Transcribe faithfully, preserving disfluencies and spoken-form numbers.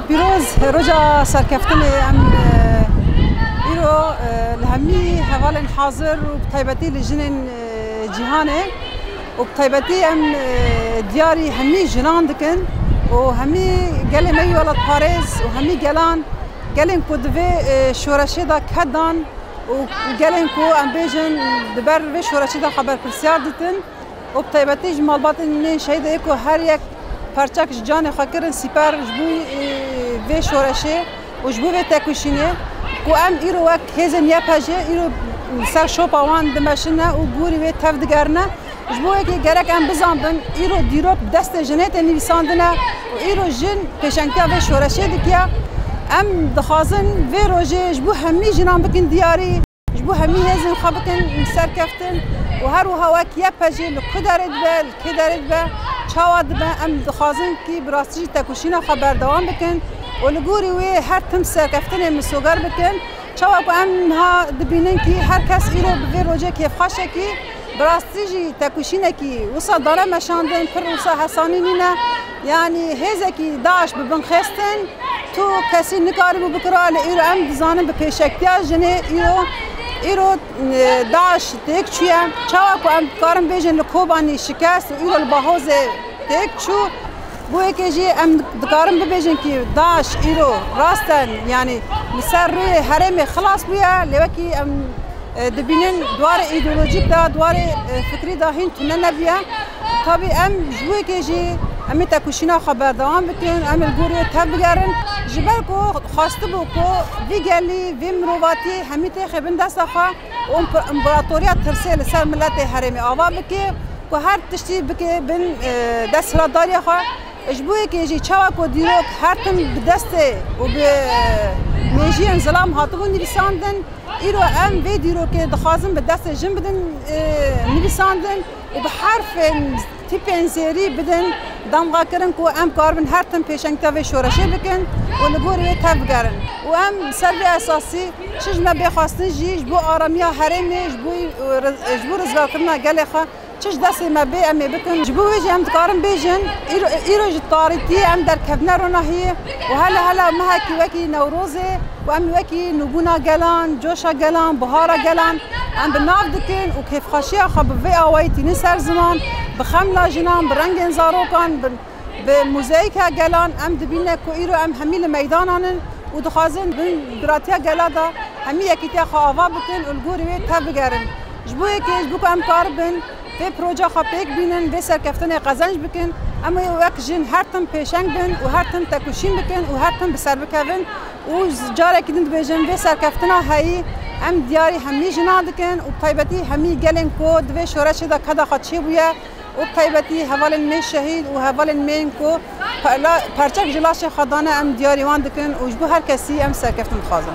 Pîroz, roja serkeftinê em, e, îro, e, li hemî hevalên hazir û bi taybetî li jinên, e, cîhanê û bi taybetî em, e, diyarî hemî jinan dikin û hemî gelê me yî welatparêz û hemî gelan, gelên ku di vê, e, şoreşê de ked dan û gelên ku em bêjin di ber vê şoreşê de xwe berpirsiyar dîtin. û bi taybetî ji malbatên me şehîdê ku her yek parçek ji canê xwe kirin sîper ji bo, e, vê şoreşê û ji bo vê tekoşînê ku em îro wek hêzên Y P J îro li ser şopa wan dimeşine û gorî wê tev digerine. Ji bo yekê gerek em bizanbin, îro dîrok bi destê jinê tê nivîsandine û îro jin pêşengtiya vê şoreşê dikiye. Em dixwazin vê rojê ji bo hemî jinan bikin diyarî. Ji bo hemî hêzên xwe bikin serkeftin û her wiha wek Y P J li ku derê dibe, li kê derê dibe, çawa dibe, em dixwazin kî bi rastî jî tekoşîna xwe berdewam bikin û li gorî wê her tim serkeftinê misoger bikin. Çawa ku em niha dibînin kî her kes îro bi vê rojê kêfxweşekî, bi rastî jî tekoşînekî wisa dane meşandin, pir wisa hesanî nîne. Yanî hêzekî DAIŞ bi bin xistin, tu kesî nikaribû bikira, lê îro em dizanin bi pêşektiya jinê îro, îro, e, DAIŞ têk çûye. Çawa ku em dikarin bêjin li Kobanî şikest û îro li Bahozê têk çû, bo yekê jî em dikarin bibêjin kî DAIŞ îro rasten, yanî li ser rûyê herêmê xilas bûye, lê wekî em e, dibînin di warê îdeolojîk de, di warê, e, fikrî de hîn tune nebûye. Tabî em ji bo yekê jî em ê tekoşîna xwe berdewam bikin, em ê li gorî wê tev bigerin. Ji ber ku xwestibû ku vî gelî, vî mirovatî hemî têxê bin desta xwe û împ-, împaratoriya tirsê li ser miletê herêmê ava bike, ku her tiştî bike bin, e, desthilatdariya xwe. Ji bo yekê jî çawa ku dîrok her tim bi destê û bi mêjiyên zilam hatibû nivîsandin, îro em vê dîrokê dixwazin bi destê jin bidin, e, nivîsandin û bi herfên tîpên zêrî bidin damgakirin ku em karibin her tim pêşengtiya vê şoreşê bikin û li gorî wê tev bigerin. Û em ser vê esasî çi ji me bê xwestin jî ji bo aramiya herêmê, ji bo, e, riz-, ji bo rizgarkirina gelê xwe, çi ji destê me bê, em ê bikin. Ji bo wê jî em dikarin bêjin, îro, îro ji tarîtiyê em derkevtine ronahiyê û hele hele mehekî wekî Newrozê û em wekî nûbûna gelan, coşa gelan, bihara gelan em bi nav dikin û kêfxweşiya xwe bi vê awayî tînin ser ziman, bi xemla jinan, bi rengên zarokan, bi Bi mozayîka gelan em dibîne ku îro em hemî li meydanan in û dixwazin bin biratiya gela de hemî yekîtiya xwe ava bikin û li gorî wê tev bigerin. Ji bo yekê, ji bo ku em karibin vê proja xwe pêk bînin, vê serkeftinê qezenc bikin, em ê wek jin her tim pêşeng bin û her tim tekoşîn bikin û her tim bi ser bikevin. Û carekî din dibêjin, vê serkeftina heyî em diyarî hemî jinan dikin û bi taybetî hemî gelên ku di vê şoreşê de keda xwe çêbûye, û bi taybetî hevalên me şehîd û hevalên me yên ku perla-, perçek ji laşê xwe dane, em diyarî wan dikin û ji bo her kesî em serkeftin dixwazin.